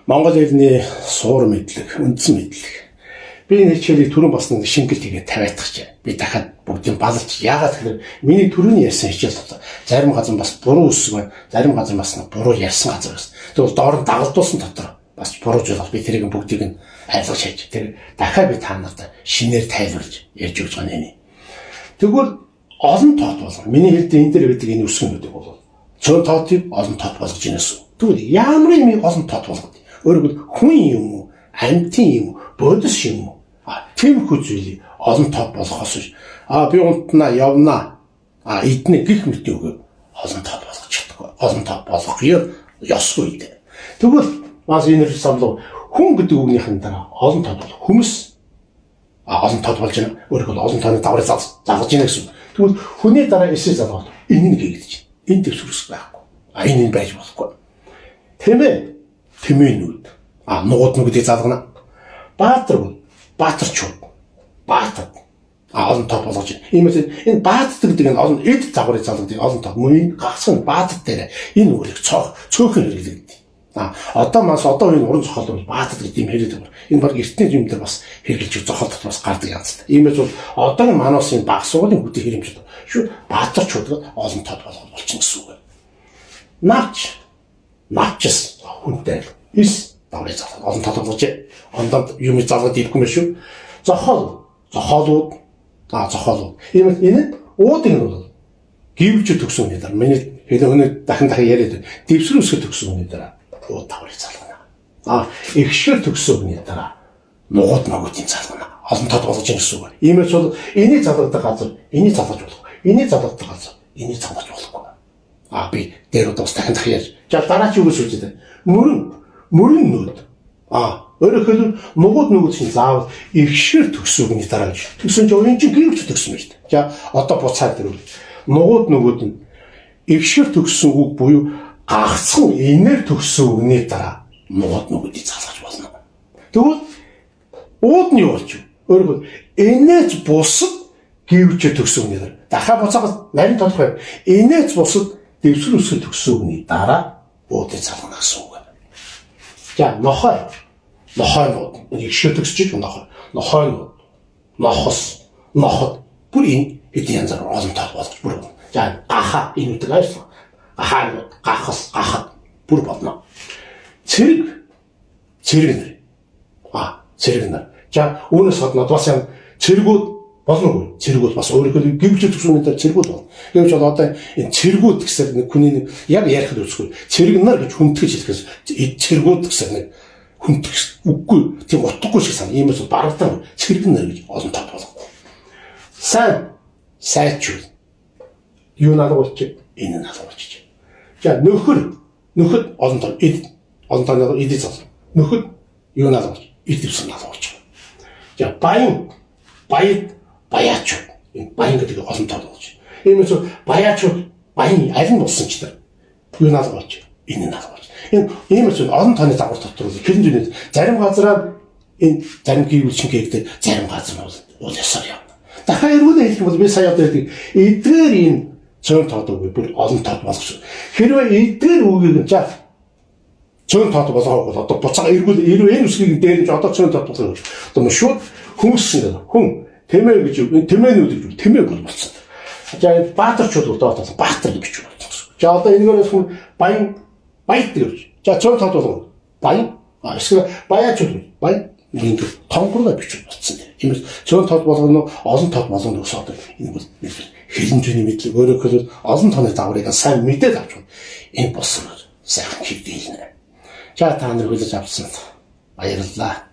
Монгол хэлний суур мэдлэг, үндсэн мэдлэг. Би энэ хичээлийг түрүүн бас нэг шингэлт хийгээд тавиадах. Би дахиад бүгдийг балалж, яагаад гэхээр миний түрүүний ярьсан хичээл дотор зарим газар бас буруу үсэг байна. Зарим газар бас нэг буруу ярьсан газар байна. Тэгвэл доор нь дагалдуулсан дотор бас буруу зүйл бол би тэрийг бүгдийг нь арилгаж хийж тэр дахиад би та нарт шинээр тайлбарлаж ярьж өгч байгаа нэ. Тэгвэл олон тоот болгоно. Миний хэлдэг энэ дээр байдаг энэ үсгэнүүдийг бол цөөн тоотыг олон тоот болгож ийнэ гэсэн. Тэгвэл ямар юм олон тоот болгоод. Өөрөөр хэлбэл хүн юм уу, амьтан юм уу, бодис юм уу? Тиймэрхүү зүйлийг олон тоот болгохоос биш. Би унтнаа, явнаа, иднэ гэх мэт үгийг олон тоот болгож чадахгүй. Олон тоот болгох ёсгүй дээ. Тэгвэл бас энэ самлуу хүн гэдэг үгнийхэн дараа олон тоот болох хүмүүс олон тоот болж байна. Өөрөөр хэлбэл олон тооны даврыг залгаж ийнэ гэсэн. Тэгвэл хүний дараа эсээ залгаад энэ нь гэгдэж байна. Энэ дэвсгэрс байхгүй. Энэ байж болохгүй. Тэмээ тэмээнүүд. Нугууд нүгдийг залгана. Баатар бол баатарчууд. Баатар. Олон тоот болгож байна. Иймээс энэ баатар гэдэг энэ олон эд загварыг залгадаг олон тоот. Мөн гагцхан баатар дээр энэ үгийг цөөхөн хэрэглэгддэг. Одоо мас одоо энэ уран зохиол бол баатар гэдэг юм яриад байгаа. Энэ баг эртний юм дээр бас хэрэглэж зохиол дотор бас гардаг янзтай. Иймээс бол одоогийн мануусын баг сургуулийн хүүхдийн хэрэгмж шүү баатарчууд гэдэг олон тоот болгоод болчихно гэсэн үг. Навч навчс хүнтэй эс даврыг залгаад олон тоот болгож ондонд юм залгаад идэхгүй юм шүү. Зохиол зохиолууд зохиолууд. Иймээс энэ уудыг нь бол гівж төгсөн хүний дараа миний хэлэн өнөө дахин дахин яриад дэвсгэр үсгэр төгсөн хүний дараа ууд даврыг залгана. Эгшгээр төгсөн хүний дараа нугууд ногоодын залгана. Олон тоот болгож ийн гэсэн үг. Иймээс бол энийг залгадаг газар энийг залгаж болохгүй. Энийг залгадаг газар энийг залгаж болохгүй. Би дээр удаа бас дахин дахин ярьж. За дараа чи юу гэж үздэг? Мөрөн нүүд. Өөрөөр хэлбэл нугууд нүгүүд чинь заавал эгшгээр төгсөн үгний дараа гэж. Тэгсэн чинь энэ чинь гівч төгсөн байж та. За одоо буцаад ирвэл нугууд нүгүүд нь эгшгээр төгссөн үг буюу гагцхан энээр төгссөн үгний дараа нугууд нүгүүдийг залгаж болно. Тэгвэл ууд нь юу болж вэ? Өөрөөр хэлбэл энэц бусад гівч төгссөн үгний дараа. Дахиад буцаад нарийн тодорхой. Энэц бусад дэвсгэр үсгэр төгссөн үгний дараа уудыг залгана гэсэн үг. За нохой. Нохойнууд. Энэ эгшгээр төгсөж нохой. Нохойнууд. Нохос. Ноход. Бүр энэ хэдийн янзаар олон тоот болгож бүр. За гаха энэ үдэг айсан. Гахаанууд, гахас, гахад бүр болно. Цэрэг цэрэг нар. Цэрэг нар. За үүнээс гадна бас юм цэргүүд болно уу? Цэргүүд бас өөрөөр гівж төгссөн дээр цэргүүд болно. Гэвч бол одоо энэ цэргүүд гэсээр нэг хүний нэг яг ярихад үзэхгүй. Цэрэг нар гэж хүндгэж хэлэхээс цэргүүд гэсээр нэг хүндгэж үггүй тийм утгагүй шиг сан. Иймээс барагдан цэрэг нар гэж олон тоот болгохгүй. Сайн сайчгүй. Юу наалга болчих? Энэ наалга болчих. За нөхөр нөхөд олон тоо эд олон тоо эд зал. Нөхөд юу наалга болчих? Эд дэвсэн наалга болчих. За баян баяд баяачууд. Энэ баян гэдэг олон тоо болж. Иймээс баяачууд баян аль нь болсон ч тэр юу наалга болж. Энэ наалга болж. Энэ иймээс олон тооны загвар дотор хэрэн зүйнээ зарим газараа энэ зарим гүйвэлчин гээгдээ зарим газар нь бол ёсоор явна. Дахиад эргүүлэн хэлэх юм бол би сая одоо хэлдэг эдгээр энэ цөөн тоод үгүй бүр олон тоод болгож. Хэрвээ эдгээр үгийг нь за цөөн тоод болгоогүй бол одоо буцаага эргүүл эргүү энэ үсгийг дээр нь одоо цөөн тоод болгох. Одоо шууд хүмүүс гэдэг хүн тэмээ гэж тэмээнүүд гэж тэмээг бол болсон. За энэ баатарчууд бол доод баатар гэж бичиж болсон. За одоо энэгээр хүн баян баяд гэж. За цөөн тоод болгоо. Баян эсвэл баяачууд баян ингэ тонгорлоо бичиж болсон. Тиймээс цөөн тоод болгоно олон тоод болгоно гэсэн одоо энэ бол хэлэн зүйний мэдлэг өөрөөр хэлбэл олон тооны загварыг сайн мэдээд авч байна. Энэ болсон сайхан хэвдэлнэ. За та нар хүлээж авсанд баярлалаа.